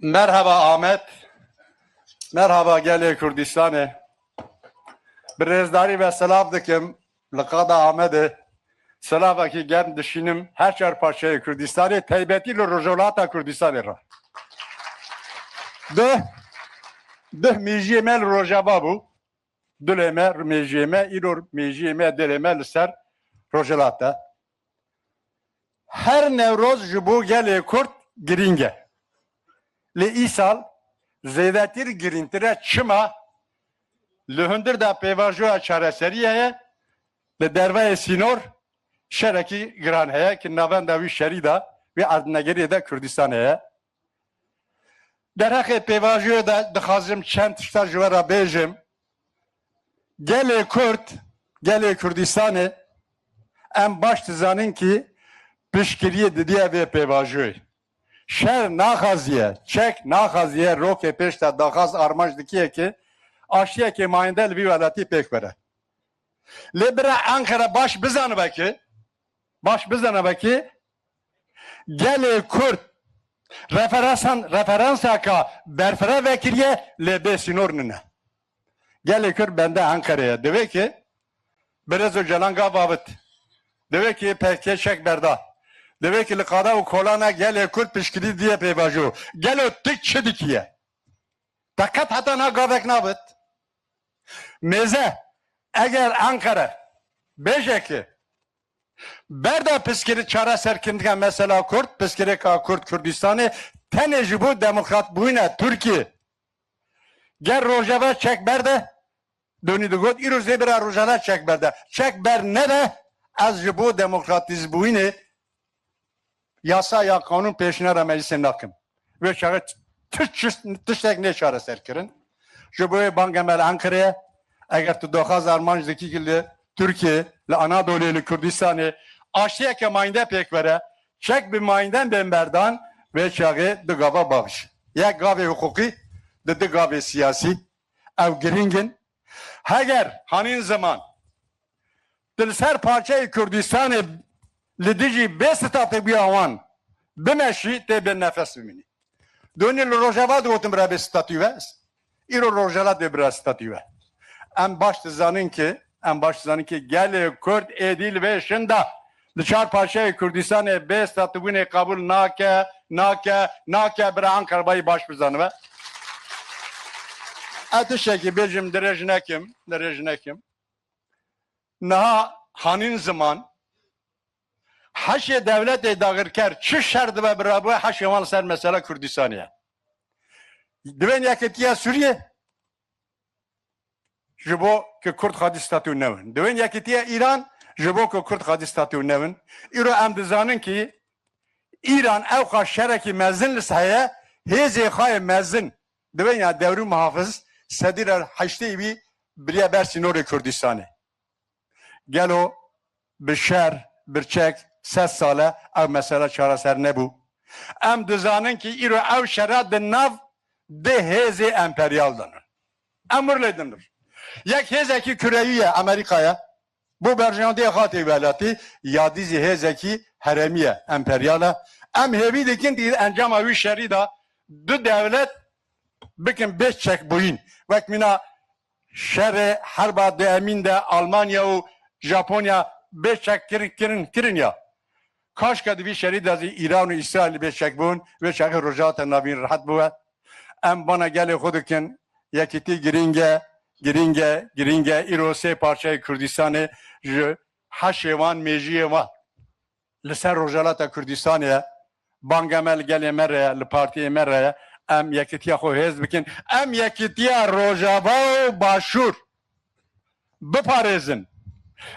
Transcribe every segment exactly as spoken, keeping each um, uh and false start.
Merhaba Amed. Merhaba gelê Kurdistanê. Bi rêzdarî ve silav dikim li qada Amedê. Silavekî germ dişînim her çar parçeyê Kurdistanê, taybetî li Rojhilata Kurdistanê re. Duh, duh mêjiyê me li Rojava bû. Dilê me, mêjiyê me, îro mêjiyê me, dilê me li ser Rojhilat e. Her Newroz ji bo gelê Kurd girîng e. Lê îsal zêdetir girîngtir e. Çima? Li hundir de pêvajoya çareseriyê ye, li derveyê sînor şerekî giran heye ki navenda wî şerî de, wî erdnegeriyê de Kurdistanê ye. Derheqê pêvajoyê de dixwazim çend tişta ji we re bêjim. Gelê Kurd, gelê Kurdistanê em baş dizanin ki piştgiriyê didiye vê pêvajoyê. Şer naxaziye, çek naxaziye, rokê pêş de daxwaz armanc dikiye ki aştiyekê mayînde li vî welatî pêk were. Lê bira Enqere baş bizanibe ki, baş bizanibe ki gelê Kurd referansan, referansaka berfireh vekiriye lê bê sînor nine. Gelê Kurd bende Enqereye. Divê ki Birêz Ocalan gav avit. Divê ki P K K çek berda. Divê ki li qada û kolana gelê Kurd piştgirî diye pêvajo. Gelo tu çi dikiye? Te qet heta na gavek navit. Mêze, eger Enqere bêje ki berda piskirî çareserkirinê mesela Kurd, piskirêka Kurd Kurdistanê tenê ji bo demokratbûyîna Tirkiyê. Ger Rojava çek berde, donî digot, îro zê bira Rojava çek berde. Çek ber nede, ez ji bo demokratîzbûyînê yasa ya qanûn pêşnera meclisê nakim. Vê çaxê t-, tişt-, tiştek nê çareserkirin. Ji bo wê banga me li Enqerê ye. Eger tu daxwaz armanc dikî ki li Tirkiyê, li Anadolê, li Kurdistanê aştiyeke mayînde pêk were, çek bi mayînden bên berdan, vê çaxê du gava bavij. Yek gavê hiqûqî, di du gavê siyasî. Ew girîng in. Heger hanîn ziman tu li ser parçeyê Kurdistanê li dijî bê statûbûya wan bimeşî, tê bê nefes bimînî. Donî li Rojava digotin bira bê statû ve. Îro Rojava dê bira statû ve. Em baş dizanin ki, em baş dizanin ki gelê Kurd êdî li vê şinda li çar parçeyê Kurdistanê bê statûbûnê qebûl nake, nake, nake, bira Enqerbayî baş bizanibe. Ez tiştekî bêjim, dirêj nekim, dirêj nekim. Niha hanîn ziman, heşê dewletê dagirker çi şer dibe birabûye, heşê wan li ser mesela Kurdistanê ye. Divên Yekîtiya Sûriyê ji bo ki Kurd xwedî statû newin. Divên Yekîtiya Îran ji bo ki Kurd xwedî statû newin. Îro em dizanin ki Îran ewqa şerekî mezin li heye, hêzê xwe yê mezin, divên ya dewrî muhafiz, sedî re heştê wî biriye ber sînorê Kurdistanê. Gelo bi şer, birçek, sed sal e ew mesele çareser nebû? Em dizanin ki îro ew şera di nav di hêzê emperyal de ne. Em wir lê dinir. Yek hêzekî kureyî ye, Amerîka ye. Bo berjandê xatê welatî, ya dî zî hêzekî herêmî ye, emperyal e. Em hêvî dikin di encama wî şerî de du dewlet bikin bê çekbûyîn. Wek mîna şerê herba duemîn de Almanya û Japonya bê çek kirin, kirin, kirin ya. Kaşka di vî şerî de zî Îran û Îsraîl bê çekbûn, wê çaxê Rojhilata Navîn rehet bûye. Em bana gelê xwe dikin, yekîtî girîng e, girîng e, girîng e. Îro sê parçeyê Kurdistanê ji heşê wan, mêjiyê wan li ser Rojhilata Kurdistanê ye. Banga me li gelê me re ye, li partiyê me re ye. Em yekîtiya xwe hêz bikin. Em yekîtiya Rojava û Başûr biparêzin.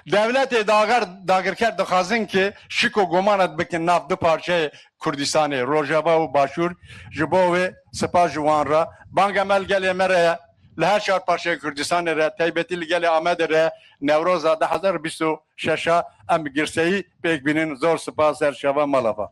Dewletê dager, dagirker dixwazin ki şik û gumanet bikin nav du parçeyê Kurdistanê, Rojava û Başûr. Ji bo wê spas ji wan re. Banga me li gelê me re ye. Li her çar parçeyê Kurdistanê re, taybetî li gelê Amedê re, Newroza du hezar bîst û şeş a em bi girseyî pêk bînin. Zor spas, ser çava, mala va.